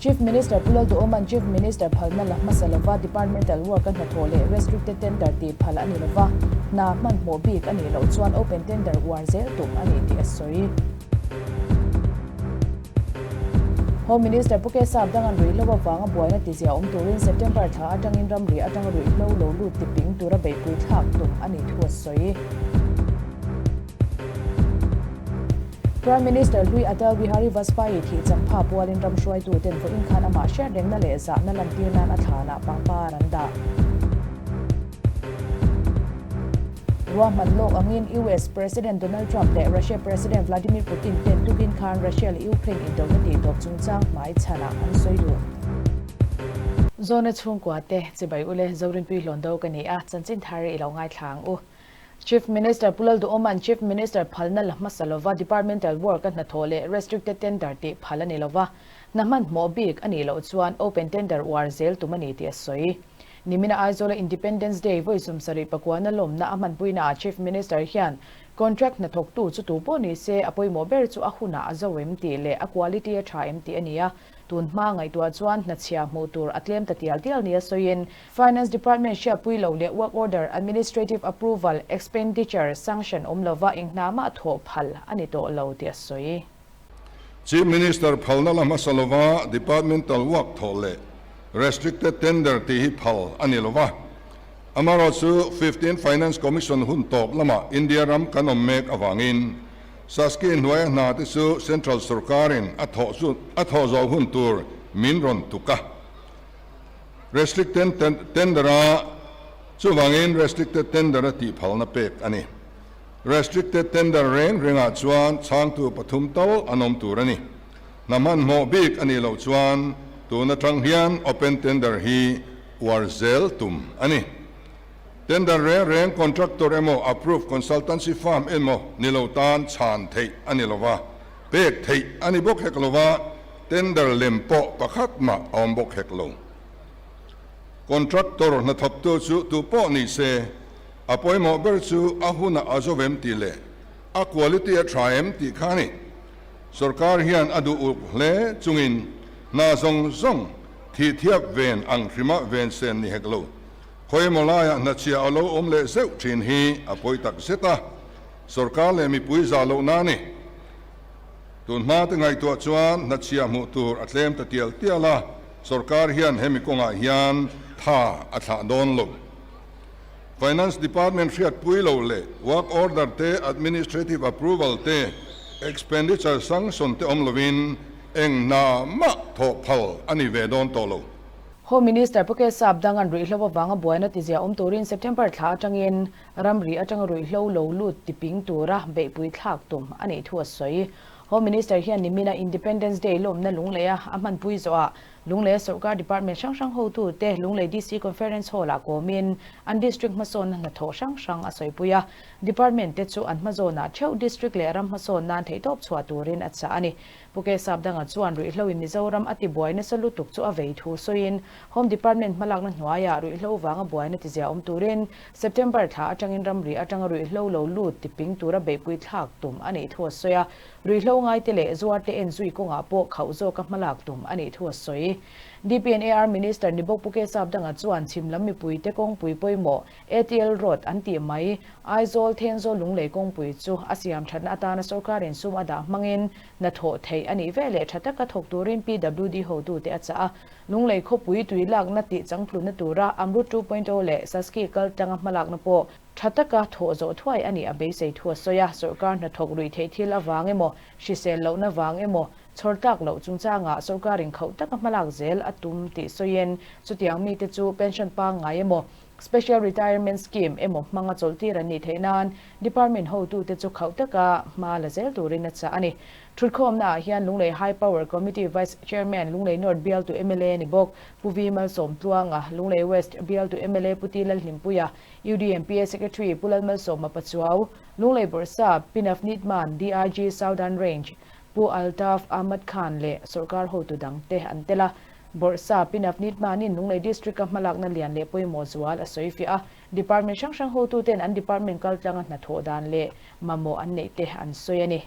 Chief Minister Pu Lalduhoma'n Chief Minister phalna la hmasa lova Departmental work a hnathawh leh Restricted Tender tih phal a ni lova, hna hmanhmawh bik a nih loh chuan Open Tender uar zel tum a ni tih a sawi. Home Minister Pu Kesap Dangan ruihhlo avanga buaina tizia awm turin September thla atangin ramri atanga ruihhlo lo lut tiping tura beihpui thlak tum a nih thu a sawi. Prime Minister hlui Atal Bihari Vajpayee thih champha pualin ram hruaituten vawiin khan amah hriat rengna leh zahna lantir nan a thlanah pangpar an dah. Ruahman lawk angin US President Donald Trump leh Russia President Vladimir Putin ten tukin khan Russia leh Ukraine indona tihtawp chungchang hmai chhanah an sawi duh. Zawna chhungkua te chibai ule Zorinpui Hlawndo ka ni a, chanchin thar i lo ngaithla ang u. Chief Minister Pu Lalduhoma'n Chief Minister phalna la hmasa lova Departmental Work a hnathawh leh Restricted Tender tih phal a ni lova, hna hmanhmawh bik a nih loh chuan Open Tender uar zel tum a ni tih a sawi. Nimina Aizawla Independence Day vawi 70 pakuana lawmna a hmanpuinaah Chief Minister hian Contract hnathawktu chu tu pawh ni se a pawimawh ber chu a hunah a zo em tih leh a quality a tha em tih a ni a, tun hma ngaihtuah chuan hnachhia hmuh tur a tlem ta tial tial nia sawiin Finance Department hriatpui lo leh work order, administrative approval, expenditure sanction awm lova eng hna mah thawh phal a ni tawh lo tih a sawi. Chief Minister phalna la hmasa lova departmental work thawh leh restricted tender tih hi phal a ni lova. Amaherawhchu 15 Finance Commission hun tawp lamah India ram kan awm mek avangin Saski hnuaia hna te chu Central sorkarin a thawh zawh hun tur min rawn tuk a. Restricted tender a chuvangin restricted tender a tih phalna pek a ni. Restricted tender reng rengah chuan chhangtu pathum tal an awm tur a ni. Hna hmanhmawh bik a nih loh chuan tun atang hian open tender hi uar zel tum a ni. Tender reng reng contractor emaw approved consultancy firm emaw ni lo tan chhan theih a ni lova, pek theih a ni bawk hek lova, Tender lem pawh pakhat mah a awm bawk hek lo. Contractor hnathawktu chu tu pawh ni se, a pawimawh ber chu a hunah a zo em tih leh a quality a tha em tih kha a ni. Sorkar hian a duh ulk hle chungin hna zawng zawng thih thiap ven ang hrima ven sen ni hek lo. Khawimaw laiah hnachhia a lo awm leh zeuh thin hi a pawi tak zet a, sorkar leh mipui zah lohna a ni. Tun hma te ngaihtuah chuan hnachhia hmuh tur a tlem ta tial tial a, sorkar hian hemi kawngah hian tha a thlah dawn lo. Finance Department hriatpui lo leh work order te, administrative approval te, expenditure sanction te awm lovin eng hna mah thawh phal a ni ve dawn tawh lo. Home Minister Pu Kesap Dangan ruihhlo avanga buaina tizia awm turin September thla atangin Ramri atanga ruihhlo lo lut tiping tura beihpui thlak tum a nih thu a sawi. Home Minister hian nimina Independence Day lawmna Lungleia a hmanpui zawhah Lungleia sorkar department hrang hrang hotute Lunglei DC Conference Hall-ah kawmin an district hmasawnna hnathawh hrang hrang a sawipui a. Department te chu an hmazawnah theuh district leh ram hmasawn nan theihtawp chhuah turin a chah a ni. Pu Kesap danga chuan ruihhloin Mizoram a tibuai nasa lutuk chu a vei thu sawiin Home Department hmalakna hnuaiah ruihhlo vanga buaina tizia awm turin September thla atangin ramri atanga ruihhlo lo lut tiping tura beihpui thlak tum a nih thu a sawi a, ruihhlo ngaite leh zuarte en zui kawngah pawh khauh zawka hmalak tum a nih thu a sawi. DPNAR Minister ni bawk Pu Kesap danga chuan chhim lam mipuite kawngpui pawimawh ATL Road an tih mai Aizawl Thenzawl Lunglei kawngpui chu a siam thatna atana sorkarin sum a dah hmangin hnathawh theih a nih veleh tha taka thawk turin PWD hotute a chah a. Lunglei khawpui tui lakna tih changtlunna tura Amrut 2.0 leh Saski kal tlanga hmalakna pawh tha taka thawh zawh thuai a nih a beisei thu a sawi a. Sorkar hnathawk ruih theih thil avang emaw, hrisel lohna vang emaw, chhawr tlak loh chungchangah sorkarin khauh taka hmalak zel a tum tih sawiin chutiang mite chu pension pangngai emaw, Special Retirement Scheme emaw hmanga chawlhtir an nih theih nan Department hotute chu khauh taka hma la zel turin a chah a ni. Thutkhawmnaah hian Lunglei High Power Committee Vice Chairman Lunglei North bialtu mla ni bawk Pu V Malsawmtluanga, Lunglei West bialtu mla Pu T Lalhlimpuia, UDMPA Secretary Pu Lalmalsawma Pachuau, Lunglei Bawrhsap Pi Navneet Mann, DIG Southern Range Pu Altaf Ahmad Khan leh sawrkar hotu dangte an tel a. Bawrhsa Pi Navneet Mann-in Lunglei District-a hmalakna lian leh pawimawh zual a sawi fiah a, Department hrang hrang hotuten an department kaltlanga hnathawh dan leh mamawh an neih te an sawi a ni.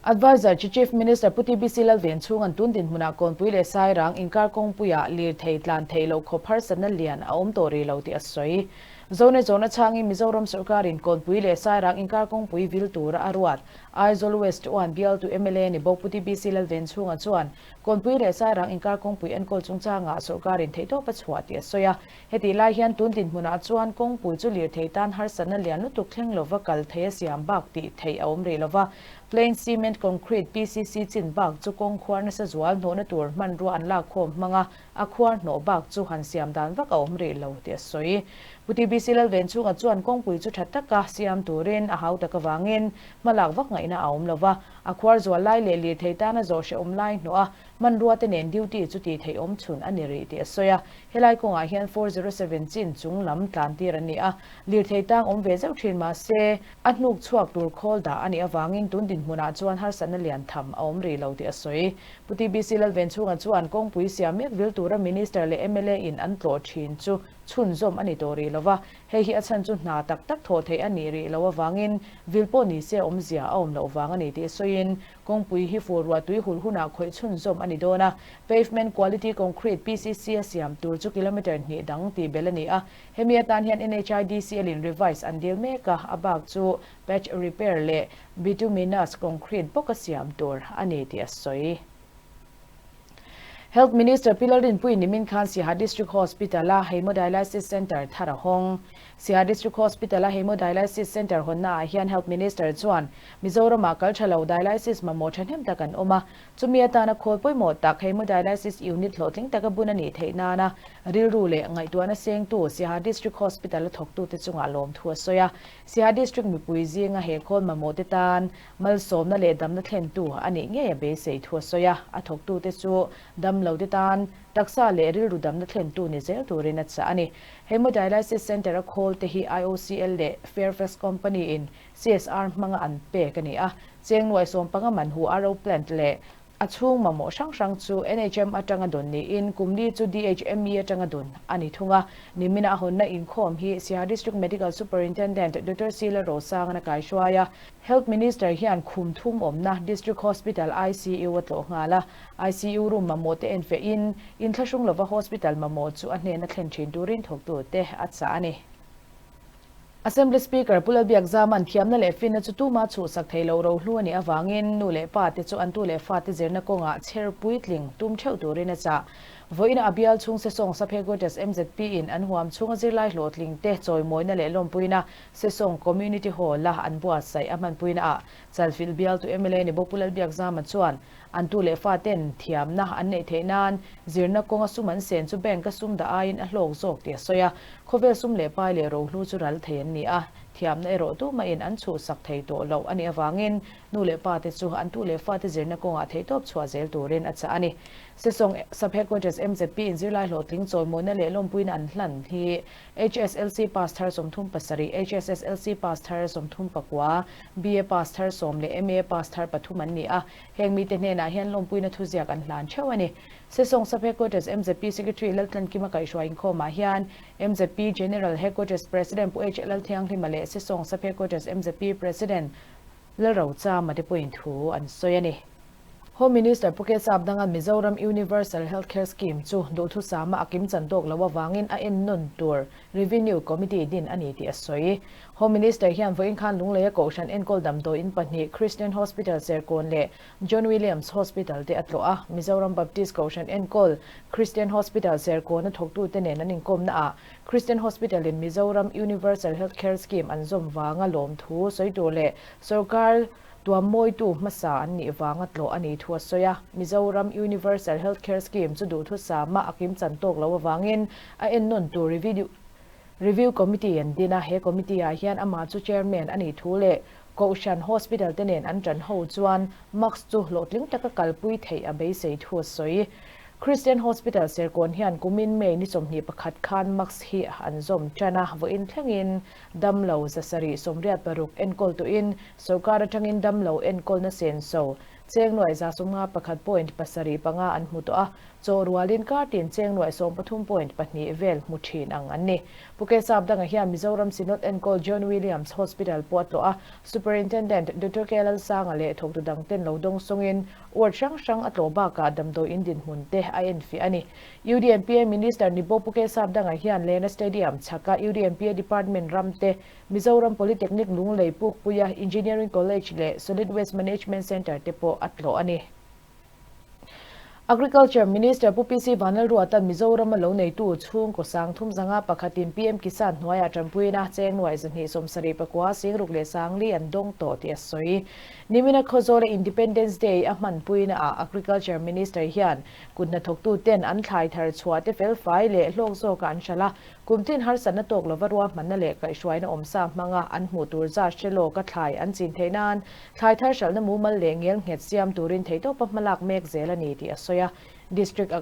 Adviser chu Chief Minister Pu TBC Lalvenchhunga'n tun dinhmunah Kawnpui leh Sairang inkar kawngpuiah lirthei tlan theih loh khawp harsatna lian a awm tawh rih lo tih a sawi. Zone zawhna chhangin Mizoram sawrkarin Kawnpui leh Sairang inkar kawngpui vil tura a ruat Aizawl West uan bialtu mla ni bawk Pu TBC Lalvenchhunga chuan Kawnpui leh Sairang inkar kawngpui enkawl chungchangah sawrkarin theihtawp a chhuah tih a sawi a. Hetih lai hian tun dinhmunah chuan kawngpui chu lirthei tan harsatna lian lutuk thleng lova kal thei a siam bak tih theih a awm rih lova, Plain Cement Concrete, PCC, chin bak chu kawng khuar nasa zual hnawhna tur hmanrua an lakkhawm hmanga a khuar hnawh bak chu han siam dan vak a awm rih lo tih a sawi. Pu TBC Lalvenchhunga chuan kawngpui chu tha taka siam turin a hau tak avangin hmalak vak ngaihna a awm lova, a khuar zual lai leh lirthei tana zawh hrehawm lai hnawh a Hmanrua te nen duty chu tih theih awm chhun a ni rih tih a sawi a, helai kawngah hian 407 chin chung lam tlan tir an ni a, lirthei tang awm ve zeuh thin mah se a hnuk chhuak tur khawl dah a nih avangin tun dinhmunah chuan harsatna lian tham a awm rih lo tih a sawi. Pu TBC Lalvenchhunga chuan kawngpui siam mek vil tura Minister leh mla in an tlawh thin chu chhunzawm a ni tawh rih lova, hei hi a chhan chu hna tak tak thawh theih a nih rih loh avangin vil pawh ni se awmzia a awm loh vang a ni tih sawiin Kawngpui hi fur ruah tui hul hunah khawih chhunzawm a ni dawn a, Pavement Quality Concrete, PCC, a siam tur chu kilometre hnih dang tih belh a ni a. Hemi atan hian NHIDCL in revise an dil mek a, a bak chu patch repair leh bituminous concrete bawk a siam tur a ni tih a sawi. Health Minister Pi Lalrinpuii nimin khan Siaha District Hospital-a Haemodialysis Centre thar a hawng. Siaha District Hospital-a Haemodialysis Centre hawnnaah hian Health Minister chuan Mizoramah kal tha lo dialysis mamawh thahnem tak an awm a, chumi atana khawl pawimawh tak Haemodialysis Unit hlawhtling taka bun a nih theih nana rilru leh ngaihtuahna sengtu Siaha District Hospital-a thawktute chungah lawmthu a sawi a. Siaha District mipui zinga he khawl mamawhte tan Malsawmna leh damna thlentu a nih ngei a beisei thu a sawi a, a thawktute chu damlote tan taksa leh rilru damna thlentu ni zel turin a chah a ni. Hemodialysis Centre a khawl te hi IOCL leh Fairfax Company in CSR hmanga an pek a ni a, cheng nuai sawmpanga man hu RO plant leh A chhung mamawh hrang hrang chu NHM atanga dawn niin kum li chu DHME atanga dawn a ni thung a. Nimina a hawnna inkhawm hi Siaha District Medical Superintendent Doctor Sila Rosangana kaihruai a. Health Minister hian khum thum awmna District Hospital ICU a tlawh nghal a. ICU room mamawh te enfehin inthlahrung lova hospital mamawh chu a hnena thlen thin turin thawktute a chah a ni. Assembly Speaker Pu Lalbiakzama'n thiamna leh finna chu tuma chhuhsak thei lo rohlu a nih avangin nu leh pa te chu an tu leh fate zirna kawngah chher puitling tum theuh turin a chah. Vawiina a bial chhung Sesawng Sub-Headquarters mzp in an huam chhunga zirlai hlawhtling te chawimawina leh lawmpuina Sesawng Community Hall a an buatsaih a hmanpuina ah Chalfilh bialtu mla ni bawk Pu Lalbiakzama chuan an tu leh faten thiamna an neih theih nan zirna kawnga sum an sen chu bank a sum dah aiin a hlawk zawk tih a sawi a. Khawvel sum leh pai leh rohlu chu ral thei an ni a, thiamna erawh tumahin an chhuhsak thei tawh loh a nih avangin nu leh pa te chu an tu leh fate zirna kawngah theihtawp chhuah zel turin a chah a ni. Sesawng Sub-Headquarters mzp in zirlai hlawhtling chawimawina leh lawmpuina an hlan hi HSLC pass thar 37, HSSLC pass thar 34, BA pass thar sawm leh MA pass thar pathum an ni a, heng mite hnenah hian lawmpuina thuziak an hlan theuh a ni. Sesawng Sub-Headquarters mzp Secretary Laltlankima kaihhruai inkhawmah hian mzp General Headquarters President Pu H Lalthianghlima leh Sesawng Sub-Headquarters mzp President Lalrochama te pawhin thu an sawi a ni. Home Minister Pu Kesap Danga'n Mizoram Universal Health Care Scheme chu duhthusama a kim chan tawk loh avangin a ennawn tur Revenue Committee din a ni tih a sawi. Home Minister hian vawiin khan Lungleia Kohhran enkawl damdawiin pahnih Christian Hospital Serkawn leh John Williams Hospital te a tlawh a, Mizoram Baptist Kohhran enkawl Christian Hospital Serkawna thawktute nen an inkawmna ah Christian Hospital in Mizoram Universal Health Care Scheme an zawm vanga lawmthu sawi tur leh sorkar tuammawitu hmasa an nih vanga tlawh a nih thu a sawi a. Mizoram Universal Health Care Scheme chu duhthusama a kim chan tawk loh avangin a ennawn tur Review Committee an din a, he committee ah hian amah chu chairman a nih thu leh Kohhran Hospital te nen an ṭan ho chuan MACS chu hlawhtling taka kalpui theih a beisei thu a sawi. Christian Hospital Serkawn hian kumin May ni 21 khan MACS hi an zawm ṭan a, vawiin thlengin damlo 786 enkawl tuhin sorkar aṭangin damlo enkawlna senso. Cheng nuai 51 point 7 panga an hmu tawh a, chaw rualin kar tin cheng nuai 13 point 2 vel hmu thin ang an ni. Pu K Sapdanga hian Mizoram Synod enkawl John Williams Hospital pawh a tlawh a, Superintendent Doctor K Lalsanga leh thawktu dangten lo dawng sawngin ward hrang hrang a tlawh bakah damdawi in dinhmun te a enfiah a ni. UDMPA Minister Nibo Pu K Sapdanga hian Lena Stadium chhaka UDMPA Department ram te Mizoram Polytechnic Lunglei Pukpuia Engineering College leh Solid Waste Management Centre te pawh a tlawh a ni. Agriculture Minister Pu PC Vanlalruata'n Mizorama lo neitu chhungkaw sang thum zanga pakhatin PM Kisan hnuaiah tanpuina cheng nuai 279 singruk leh sangli an dawng tawh tih a sawi. Nimina Khawzawla Independence Day a hmanpuina ah Agriculture Minister hian kut hnathawktu ten an thlai thar chhuah te felfai leh hlawk zawkah an hralh a, Kum tin harsatna tawk lova ruahmanna leh kaihhruaina awmsa hmanga an hmuh tur zat hre lawka thlai an chin theih nan thlai thar hralhna mumal leh ngel nghet siam turin theihtawpa hmalak mek zel a ni tih a sawi a. District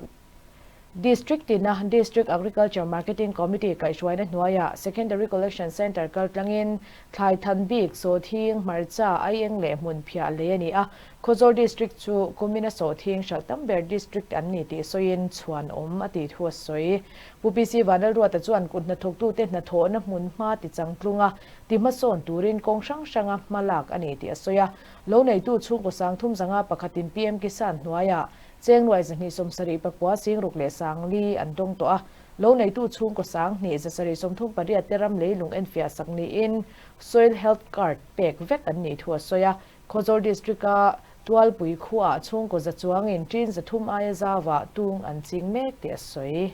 District tina District Agriculture Marketing Committee kaihhruaina hnuaiah Secondary Collection Centre kaltlangin thlai than bik, sawhthing, hmarcha, aieng leh hmun phiah lei a ni a. Khawzawl District chu kumina sawhthing hralh tam ber District an ni tih sawiin chhuanawm a tih thu a sawi. Pu PC Vanlalruata chuan kut hnathawktute hnathawhna hmun hma ti changtlung a, ti hmasawn turin kawng hrang hranga hma lak a ni tih a sawi a. Lo neitu chhungkaw sang thum zanga pakhatin PM Kisan hnuaiah cheng nuai 279 singruk leh sangli an dawng tawh a. Lo neitu chhungkaw sang hnih 738 te ram leilung enfiah sak niin Soil Health Card pek vek an nih thu a sawi a. Khawzawl District-a Tualpui khuaah chhungkaw za chuangin ṭin 300 aia zauah tung an ching mek tih a sawi.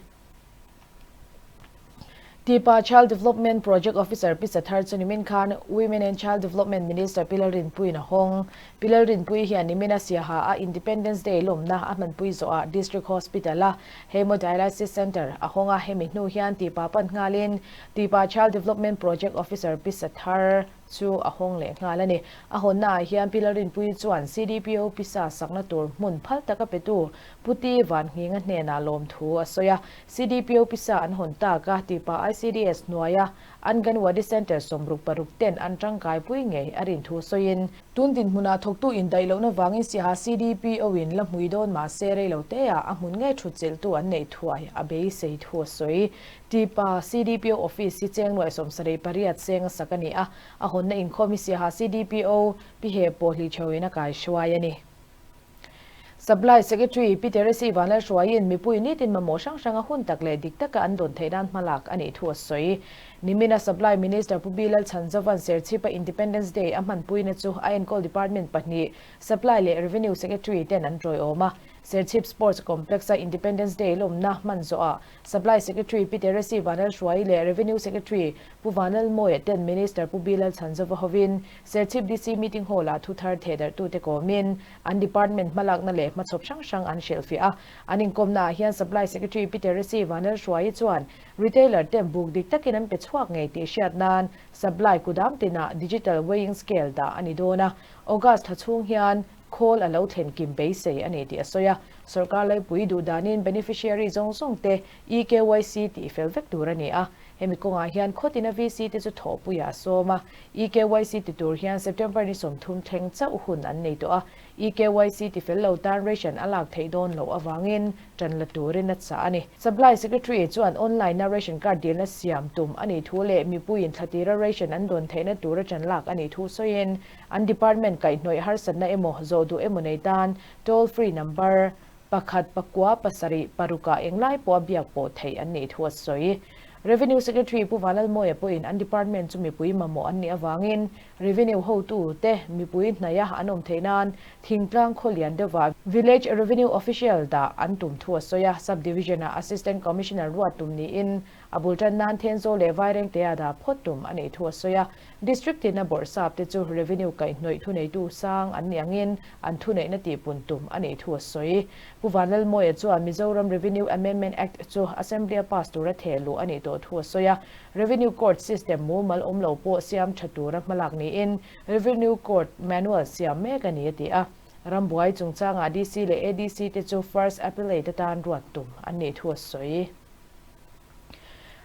Tipa Child Development Project Officer Pi Sathar chu nimin khan Women and Child Development Minister Pi Lalrinpuiin a hawng. Pi Lalrinpui hian nimina Siaha a Independence Day lawmna a hmanpui zawhah District Hospital-a Hemodialysis Centre a hawng a, hemi hnu hian Tipa pan nghalin Tipa Child Development Project Officer Pi Sathar chu a hawng leh nghal a ni. A hawnnaah hian Pi Lalrinpuii chuan CDPO pisa sakna tur hmun phal taka petu Pu Ti Vannghinga hnenah lawmthu a sawi a. CDPO pisa an hawn tak a, tipa ICDS hnuaia Anganwadi Centre 66 ten an tangkaipui ngei a rin thu sawiin, tun dinhmunah thawktu indaih lohna vangin Siaha CDPO in la hmui dawn mahse reilo teah a hmun ngei thutchilhtu an neih thuai a beisei thu a sawi. Tipa CDPO Office hi cheng nuai 78 seng a sak a ni a, a hawnna inkhawm hi Siaha CDPO Pi He pawh hli theuhin a kaihruai a ni. Supply Secretary Pi Teresi Vanlalhruaiin mipui nitin mamawh hrang hranga hun tak leh dik taka an dawn theih nan hmalak a nih thu a sawi. Nimina Supply Minister Pu Bilal Chhanzovan Serchhipa Independence Day a hmanpuina chu a enkawl department pahnih Supply leh Revenue Secretary ten an tawiawm a. Serchhip Sports Complex-a Independence Day lawmna hman zawhah Supply Secretary Pi Teresi Vanlalhruaii leh Revenue Secretary Pu Vanlalmawia ten Minister Pu Bilal Chhanzova hovin Serchhip DC Meeting Hall-ah thu thar thehdarhtute kawmin an department hmalakna leh hmachhawp hrang hrang an hrilhfiah a. An inkawmnaah hian Supply Secretary Pi Teresi Vanlalhruaii chuan retailer ten buk dik takin an pe chhuak ngei tih hriat nan supply kudam tinah digital weighing scale dah a ni dawn a. August thla chhung hian Khawl a lo thlen kim beisei a ni tih a sawi a. Sorkar laipui duh danin beneficiary zawng zawng te eKYC tih fel vek tur a ni a. Hemi kawngah hian khawtina VC te chu thawhpuiah a sawm a. eKYC ti tur hian September ni 30 thleng chauh hun an nei tawh a. eKYC ti fel lo tan ration a lak theih dawn loh avangin tan la turin a chah a ni. Supply Secretary chuan online a ration card dilna siam tum a nih thu leh mipuiin thlatira ration an dawn theihna tura tan lak a nih thu sawiin An department kaihhnawih harsatna emaw, zawh duh emaw nei tan toll free number pakhat pakua pasarih parukah englai pawh a biak pawh theih an nih thu a sawi. Revenue Secretary Pu Vanlalmawia pawhin an department chu mipui mamawh an nih avangin Revenue hotu te mipui hnaia an awm theih nan thingtlang khaw lian deuhah Village Revenue Official dah an tum thu a sawi a, Sub Division-ah Assistant Commissioner ruat tum niin a bul tan nan Thenzawl leh Vairengtea dah phawt tum a nih thu a sawi a. District tina bawrhsap te chu revenue kaihhnawih thuneitu sang an nih angin an thuneihna tihpun tum a nih thu a sawi. Pu Vanlalmawia chuan Mizoram Revenue Amendment Act chu Assembly-a pass tura theh luh a nih tawh thu a sawi a. Revenue Court system mumal awm lo pawh siam tha tura hmalak niin Revenue Court Manual siam mek a ni a ti a. Rambuai chungchangah DC leh ADC te chu First Appellate atan ruat tum an nih thu a sawi.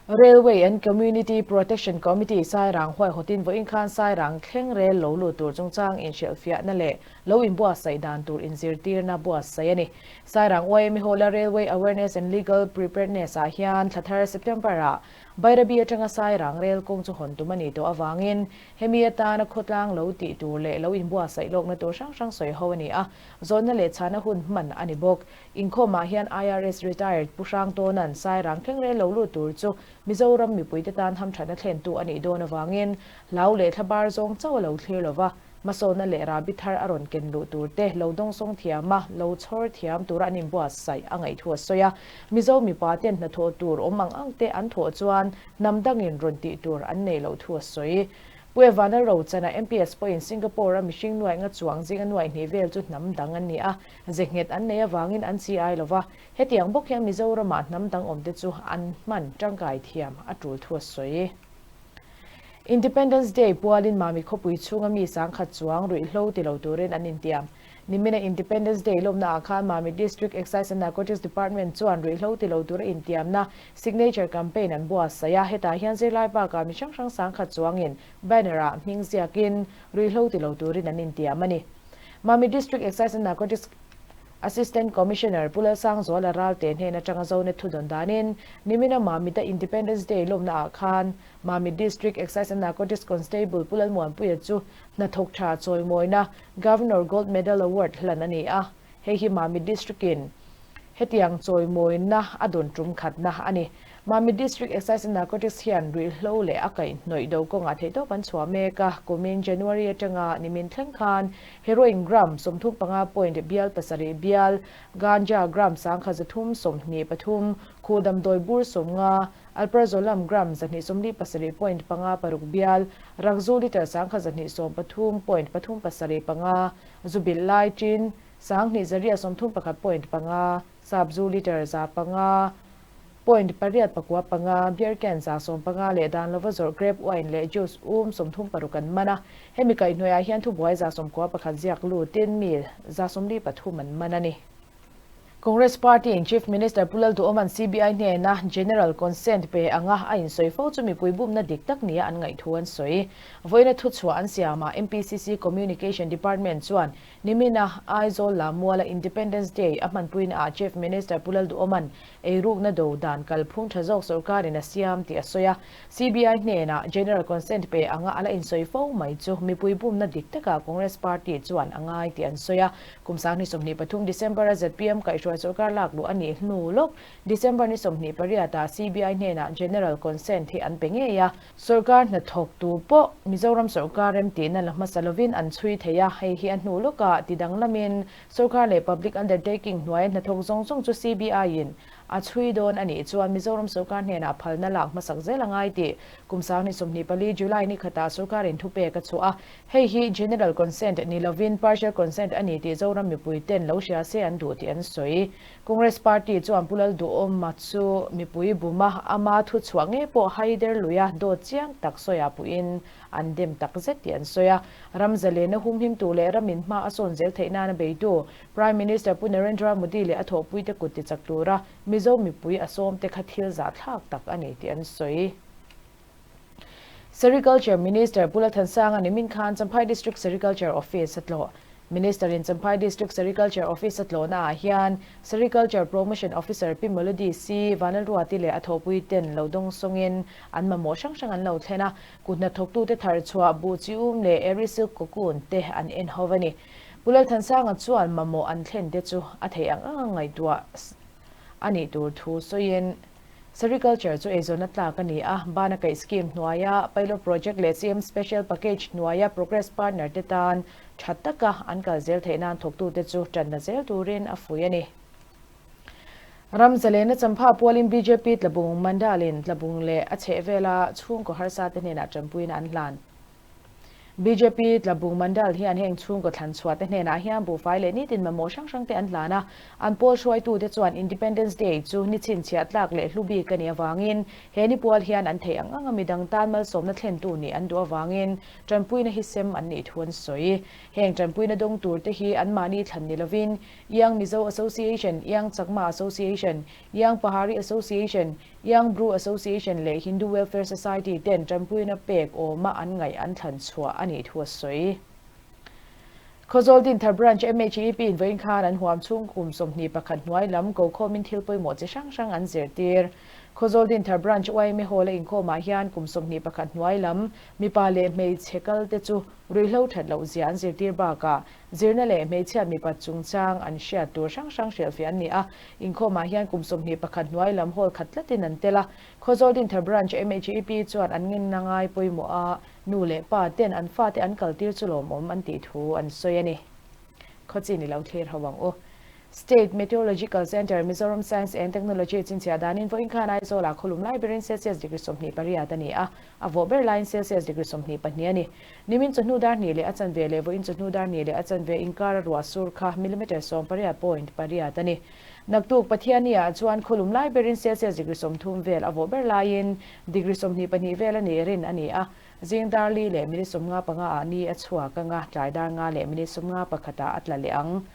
Railway and Community Protection Committee Sairang huaihawtin vawiin khan Sairang thleng rel lo lut tur chungchang inhrilhfiahna leh lo inbuatsaih dan tur inzirtirna buatsaih a ni. Sairang YMA Hall-a Railway Awareness and Legal Preparedness ah hian thla thar September-ah Bairabi atanga Sairang rel kawng chu hawn tum a nih tawh avangin hemi atana khawtlang lo tih tur leh lo inbuatsaih lawkna tur hrang hrang sawi ho a ni a, zawhna leh chhana hun hman a ni bawk. Inkhawmah hian IRS retired Pu Hrangtawna'n Sairang thleng rel lo lut tur chu Mizoram mipuite tan hamthatna thlentu a nih dawn avangin hlau leh thlabar zawng chauh a lo thlir lo va, hmasawnna leh rahbi thar a rawn ken luh tur te lo dawngsawng thiam a, lo chhawr thiam tura an inbuatsaih a ngaih thu a sawi a. Mizo mipa ten hnathawh tur awm ang ang te an thawh chuan hnam dangin rawn tih tur an neih loh thu a sawi. Pu Evana Rochana MPS pawhin Singapore a mihring nuaih nga chuang zinga nuaih hnih vel chu hnam dang an ni a, ze nghet an nei avangin an chi ai lova, hetiang bawk hian Mizoramah hnam dang awmte chu an hman tangkai thiam a tul thu a sawi. Independence Day pualin Mami khawpui chhunga mi sangkhat chuang ruihhlo ti lo turin an intiam. Nimina Independence Day lawmna ah khan Mami District Excise and Narcotics Department chuan ruihhlo ti lo tura intiamna Signature Campaign an buatsaih a, hetah hian zirlai bakah mi hrang hrang sangkhat chuangin banner ah hming ziakin ruihhlo ti lo turin an intiam a ni. Mami District Excise and Narcotics Assistant Commissioner Pu Lalsangzuala Ralte hnen atanga Zonet thu dawn danin nimina Mamita Independence Day lawmna ah khan Mamit District Excise and Narcotics Constable Pu Lalmuanpuia chu hnathawk tha chawimawina Governor Gold Medal Award hlan a ni a, hei hi Mamit District-in hetiang chawimawina a dawn tum khatna a ni. Mamit District Excise and Narcotics hian ruihhlo leh a kaihhnawih do kawngah theihtawp an chhuah mek a, kumin January atanga nimin thleng khan Heroin gram 35 point bial pasarih bial, Ganja gram 13 23, khuh damdawi bur 50, Alprazolam gram 247 point panga paruk bial, Rakzu litre 1213 point pathum pasarih panga, zu bilh lai tin 2131 point panga, Sapzu litre 500 point pariat pakua panga, beer can 150 leh dan lova zawrh grape wine leh juice um 36 an man a. Hemi kaihhnuaiah hian thubuai 91 ziak lutin mi 143 an man a ni. Congress Party in Chief Minister Pu Lalduhawma'n CBI hnena General Consent pe anga a insawi fo chu mipui bumna dik tak nia an ngaih thu an sawi. Vawiina thuchhuah an siamah MPCC Communication Department chuan nimina Aizawl Lamuala Independence Day a hmanpuina ah Chief Minister Pu Lalduhawma'n eirukna do dan kalphung tha zawk sorkarin a siam tih a sawi a. CBI hnena General Consent pe anga a la insawi fo mai chu mipui bumna dik takah Congress Party chuan a ngai tih an sawi a. Kum 2023 December a zpm kaihhruai sorkar lak luh a nih hnu lawk December ni 28 ah CBI hnenah General Consent hi an pe ngei a. Sorkar hnathawk tu pawh Mizoram sorkar remtihna la hmasa lovin an chhui thei a, hei hi a hnu lawkah ti danglamin sorkar leh public undertaking hnuaia hnathawk zawng zawng chu CBI in A chhui dawn a nih chuan Mizoram sorkar hnenah phalna lak hmasak zel a ngai tih kum 2024 July ni khatah sorkarin thupek a chhuah a. Hei hi General Consent ni lovin Partial Consent a ni tih Zoram mipui ten lo hria se an duh tih an sawi. Congress Party chuan Pu Lalduhawma chu mipui buma ama thuchhuah ngei pawh haider luia dawt chiang tak sawiah puhin an dem tak zet tih an sawi a. Ram zalena humhimtu leh ramin hma a sawn zel theih nana beitu Prime Minister Pu Narendra Modi leh a thawhpuite kut tichak tura Mizo mipui a sawmte kha thil zahthlak tak a ni tih an sawi. Sericulture Minister Pu Lalthansanga nimin khan Champhai District Sericulture Office a tlawh. Minister in Champhai District Sericulture Office a tlawhna ah hian Sericulture Promotion Officer Pi Melody C. Vanlalruati leh a thawhpui ten lo dawngsawngin an mamawh hrang hrang an lo thlen a, kut hnathawktute thar chhuah buh chi um leh Eri Silk Cocoon te an en ho a ni. Pu Lalthansanga chuan mamawh an thlen te chu a theih ang ang a ngaihtuah a nih tur thu sawiin Sericulture chu eizawnna tlak a ni a, Bana Kaih Scheme hnuaia Pilot Project leh CM Special Package hnuaia Progress Partner te tan tha taka an kal zel theih nan thawktute chu tanna zel turin a fuih a ni. Ram zalena champha pualin bjp Tlabung Mandalin Tlabung leh a chhehvela chhungkaw harsa te hnenah tanpuina an hlan. Bjp Tlabung Mandal hian heng chhungkaw thlan chhuah te hnenah hian buhfai leh nitin mamawh hrang hrang te an hlan a, an pawl hruaitute chuan Independence Day chu ni chhinchhiah tlak leh hlu bik a nih avangin he ni pual hian an theih ang anga midang tan malsawmna thlentu nih an duh avangin tanpuina hi sem an nih thu an sawi. Heng tanpuina dawng tur te hi anmahni thlan ni lovin Young Mizo Association, Young Chakma Association, Young Pahari Association, Young Bru Association leh Hindu Welfare Society ten tanpuina pek awma an ngaih an thlan chhuah a nih thu a sawi. Khawzawl Dinthar Branch MHEP in vawiin khan an huam chhung kum 21 hnuai lam kokhawmin thil pawimawh chi hrang hrang an zirtir. Khawzawl Dinthar Branch yma Hall a inkhawmah hian kum 21 hnuai lam mipa leh hmeichhe kal te chu ruihhlo that loh zia an zirtir bakah Zirna leh hmeichhia mipat chungchang an hriat tur hrang hrang hrilhfiah an ni a, inkhawmah hian kum 21 hnuai lam hall khat tlatin an tel a. Khawzawl Dinthar Branch MHEP chuan an ngenna ngai pawimawh a, nu leh pa ten an fate an kaltir chu lawmawm an tih thu an sawi a ni. Khawchin i lo thlir ho ang u. State Meteorological Centre, Mizoram Science and Technology chinchhiah danin vawiin khan Aizawlah khawlum lai berin Celsius degree 28 a ni a, A vawh ber laiin Celsius degree 22 a ni. Nimin chawhnu dar hnih leh a chanve leh vawiin chawhnu dar hnih leh a chanve inkara ruah sur kha millimetre sawmpariat point pariat a ni. Naktuk Pathianni-ah chuan khawlum lai berin Celsius degree 30 vel a vawh ber laiin degree 22 vel a nih rin a ni a. Zing dar li leh minute 55 ah ni a chhuak anga tlai dar nga leh minute 51 ah a tla leh ang.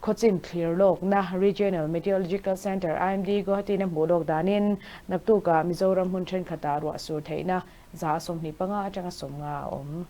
Khawchin thlir lawkna Regional Meteorological Centre, IMD, Guwahati-in a hmuh lawk danin naktukah Mizoram hmun thenkhatah ruah sur theihna 25% atanga 50 a awm.